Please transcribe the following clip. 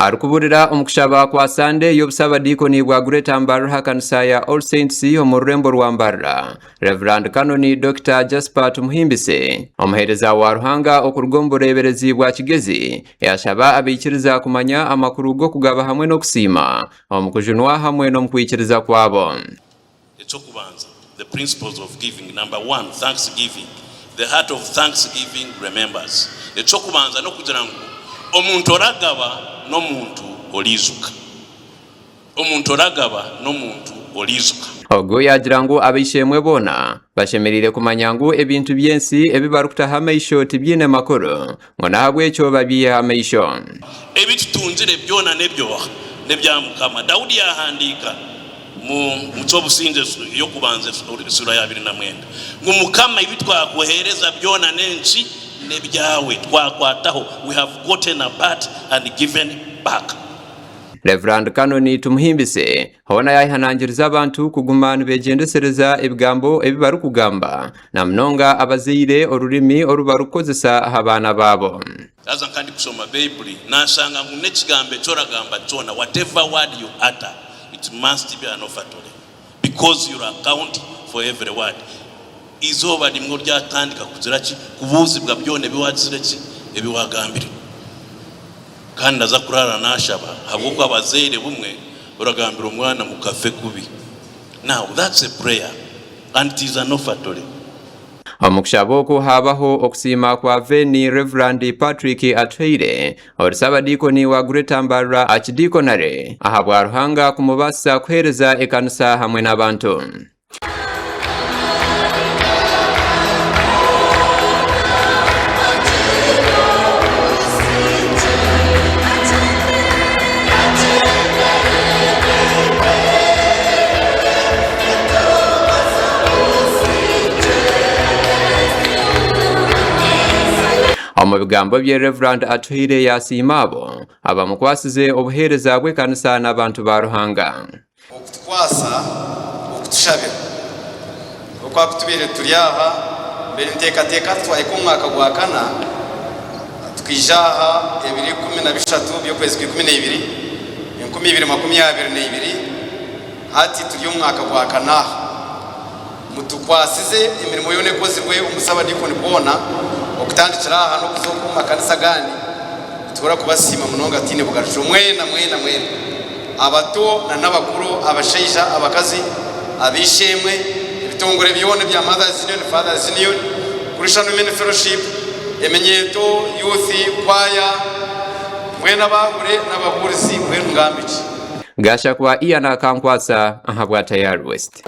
Arikuburira omu kushaba kwa Sande y'obusabadiikoni bwa Greater Mbarara aha kanisa ya All Saints omu rurembo rwa Mbarara, Rev. Canon Dokita Jasper Tumuhimbise, omuheereza wa Ruhanga okuruga omu bureeberezi bwa Kigezi, yashaba abaikiriza kumanya amakuru g'okugaba hamwe n'okusiima omu kujunwa hamwe n'omu kwikiriza kwabo. Eky'okubanza, the principles of giving, number one, thanksgiving, the heart of thanksgiving remembers. Eky'okubanza n'okugira ngu omuntu oragaba n'omuntu oriijuka. Omuntu oragaba n'omuntu oriijuka. Ogwo yaagira ngu ab'eishe-emwe boona bashemereire kumanya ngu ebintu by'ensi ebi barikutaho amaisho tibyine makuru, ngu n'ahabw'ekyo babyiheho amaisho. Ebi tutungire byona n'eby'oha? N'ebya Mukama. Daudi yaahandiika mu Ky'obusingye ey'okubanza esuura ya 29 ngu, Mukama, ebi twakuheereza byona n'enki? N'ebyawe. Twakwataho, we have gotten a part and given back. Rev. Canon Tumuhimbise hoona yaayehanangiriza abantu kuguma nibegyendesereza ebigambo ebi barikugamba na munonga abazaire orurimi oru barikukozesa aha baana baabo. Haza nka ndikushoma Baibuli, nashanga ngu n'ekigambo eki oragamba kyona, whatever word you utter, it must be an offertory because you'll account for every word. Eizooba rimwe oryatandika kugira ki? Kubuuzibwa byona ebi waagizire ki? Ebi waagambire. Kandi ndaza kuraara naashaba ahabw'okuba abazaire bumwe oragambira omwana ngu kafe kubi. Now that's a prayer and it is an offertory. Omu kushaba oku haabaho okusiima kwa Ven. Rev. Patrick Atuhaire, ori Saabadiikoni wa Greater Mbarara Archdeaconry, ahabwa Ruhanga kumubaasisa kuheereza ekanisa hamwe n'abantu. Omu bigambo bye Rev. Atuhaire yaasiima abo abamukwasize obuheereza bw'ekanisa n'abantu ba Ruhanga. Okutukwasa okutushabira. Oku akutubaire turi aha, mbere nteekateeka nti twahika omu mwaka gwa kana, tukaija aha ebiro 13 by'okwezi kwa 12, 2022, hati turi omu mwaka gwa kana aha. Mutukwasize emirimo yoona ekozirwe omu Saabadiikoni bwona, okutandikira aha n'okuza okwo omu makanisa agandi. Nituhurira kubasiima munonga tutaine bugarukiro. Mwena, mwena, mwena, abato na n'abakuru, abashaija, abakazi, ab'eishe-emwe, ebitongore byona ebya Mothers Union, Fathers Union, Christian Women Fellowship, eminyeeto, Youth, Choir, mwena abaahuri n'ababuurizi, mbwenu ngambe ki? Gashakwa Ian Akankwatsa ahabwa Tayari West.